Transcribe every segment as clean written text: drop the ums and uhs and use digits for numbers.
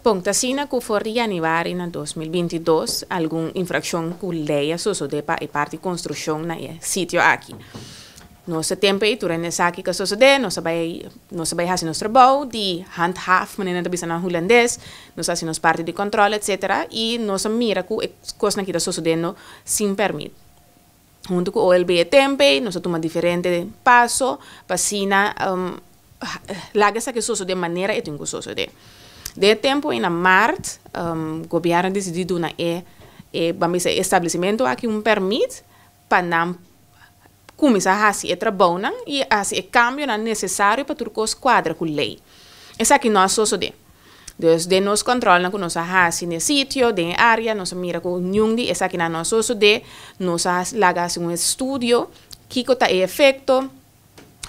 Bon, ta asina ku for di yanüari na 2022 algun infrakshon ku lei a sosodé pa e parti konstrukshon na e sitio aki. Nos e tempu ei tur hende sa kiko a sosodé, nos a bai nos a bai hasi nos trabou di handhaaf, manera nan ta bisa na hulandes, nos a hasi nos parti di kòntròl etsetera i nos a mira ku e kosnan aki ta sosodendo sin pèrmit. Huntu ku OLB e tempu ei nos a tuma diferente paso pa asina laga esaki sosodé manera e tin ku sosodé. Den e tempu ei na mart gobièrnu a disidí duna e e ban bisa e establesimentu aki un pèrmit pa nan kuminsá hasi e trabounan i hasi e kambionan nesesario pa tur kos kuadra ku lei. Esaki no a sosodé. Dus den nos kòntròlnan ku nos a hasi na e sitio, den e área, nos a mira ku niun di esakinan no a sosodé. Nos a laga hasi un estudio kiko ta e efekto.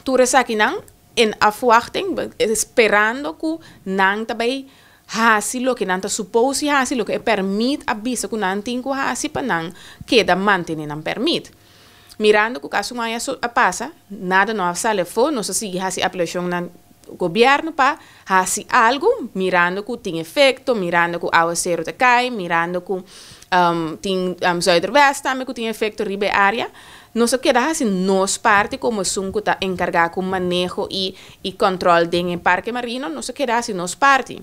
Tur esakinan en afwachting, sperando ku nan ta bai hasi loke nan ta supos di hasi, loke e pèrmit a bisa ku nan tin ku hasi pa nan keda mantené nan pèrmit. Mirando ku kasi un aña a pasa, nada no a sali afó, nos a sigui hasi apelashon na gobièrnu pa hasi algu, mirando ku tin efekto, mirando ku awaseru ta kai, mirando ku tin Zuiderwest tambe ku tin efekto riba e área. Nos a keda hasi nos parti komo esun ku ta enkargá ku maneho i i kòntròl den e parke marino, nos a keda hasi nos parti.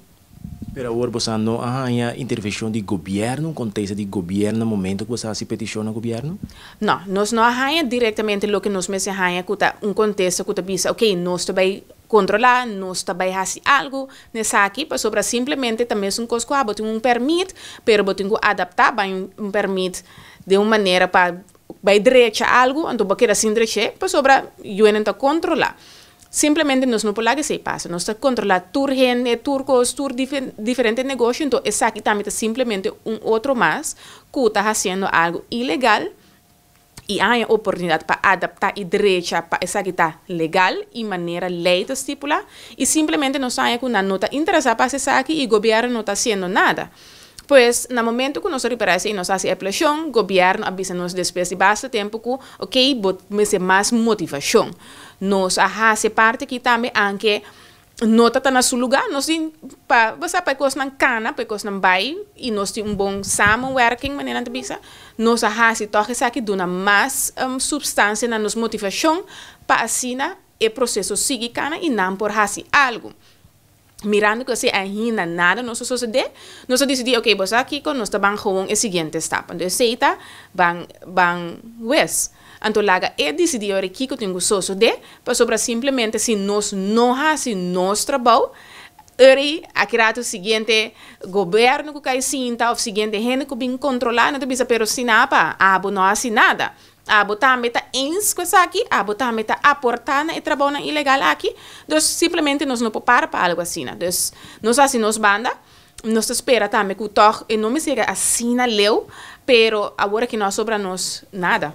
Pero awor boso no a haña intervenshon di gobièrnu, un kontesta di gobièrnu na momento ku boso a hasi petishon na gobièrnu? No, nos no a haña direktamente loke nos mester haña ku ta un kontesta ku ta bisa, oke, nos ta bai kontrolá, nos ta bai hasi algu na esaki, pasobra simplemente ta mesun kos ku abo tin un pèrmit, pero bo tin ku adaptá bai un pèrmit den un manera pa Bai drecha algu, anto bo keda sin drech'é, pasobra yuenan ta kontrolá. Simplemente nos no por laga esei pasa. Nos ta kontrolá tur hende, tur kos, tur diferente negoshi, anto esaki tambe ta simplemente un otro mas ku ta hasiendo algu ilegal i a haña oportunidat pa adaptá i drecha pa esaki ta legal i manera lei ta stipulá i simplemente nos haña ku nan no ta interesá pa hasi esaki i gobièrnu no ta hasiendo nada. Pues, na momento ku nos a ripará esei, nos a hasi apelashon, gobièrnu a bisa nos despues di basta tempu ku, okey, bo mester mas motivashon. Nos a hasi e parti aki tambe, anke no ta ta na su lugá, nos tin pa, bo sa, pa e kosnan kana, pa e kosnan bai, i nos tin un bon samenwerking, manera nan ta bisa, nos a hasi tòg esaki duna mas supstansia na nos motivashon pa asina e proseso sigui kana i nan por hasi algu. Mirando ku esei ainda nada no sa sosodé, nos a disidí, oke, bo sa kiko, nos ta ban gewoon e siguiente stap. Anto esei ta ban ban wes. Anto laga e disidí ora kiko tin ku sosodé, pasobra simplemente si nos no hasi nos trabou, ora ei aki ratu siguiente gobièrnu ku kai sinta òf siguiente hende ku bin kontrolá, nan ta bisa, pero si napa, abo no hasi nada. Abo tambe ta eens ku esaki? Abo tambe ta aportá na e trabounan ilegal aki? Dus simplemente nos no por para pa algu asina. Dus nos hasi nos banda, nos ta spera tambe ku tòg e no mester yega asina leu, pero awor aki no a sobra nos nada.